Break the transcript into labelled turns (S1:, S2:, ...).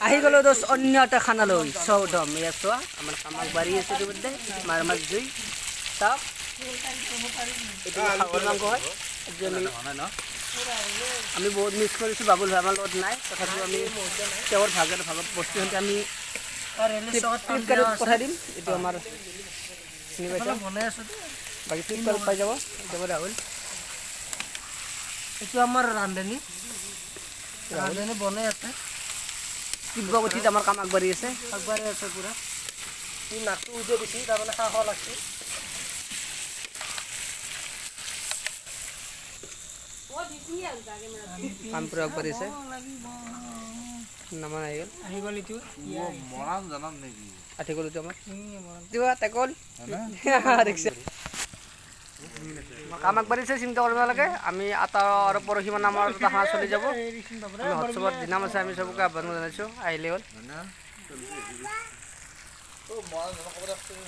S1: আহি গ'লো দোস্ত অন্য এটা খানালৈ। চৌধম ইয়াত চোৱা, আমাৰ কাম আগবাঢ়ি আছে ইতিমধ্যে। মাৰ মাছ জুই চাওক, এইটো হাঁহৰ মাংস হয়। আজি আমি বহুত মিছ কৰিছোঁ, বাবুল ভাই আমাৰ লগত নাই। তথাপিও আমি তেওঁৰ ভাগৰ ভাগত বস্তুখিনি আমি ফ্লিপকাৰ্টত পঠাই দিম। এইটো আমাৰ চিনি পাইছা।
S2: বনাই আছো।
S1: বাকী ফ্লিপকাৰ্টত পাই যাব। যাব ৰাহুল।
S2: এইটো আমাৰ ৰান্ধনী, ৰান্ধনী বনাই আছে।
S1: তীব্ৰ গতিত আমাৰ কাম আগবাঢ়ি আছে।
S2: আগবাঢ়ি আছে পুৰা। ই নাকটো উজে দিছি, তাৰমানে খা লাগছে।
S1: কাম পুৰা আগবাঢ়িছে। নামান আহি গ'ল।
S2: আহি গ'ল এইটো।
S3: মৰাণ জানাম নেকি?
S1: আঠি গ'ল এইটো আমাৰ কিবা টেকল দেখিছে। কাম আগবাঢ়িছে, চিন্তা কৰিব নালাগে। আমি আটা আৰু পৰহি মানে আমাৰ এটা খানা চলি যাব। আমি হোৱাটছএপত যিনাম আছে, আমি চবকে আহ্বান জনাইছোঁ, আহিলে হ'ল।
S3: মৰাণ জানা ক'ব।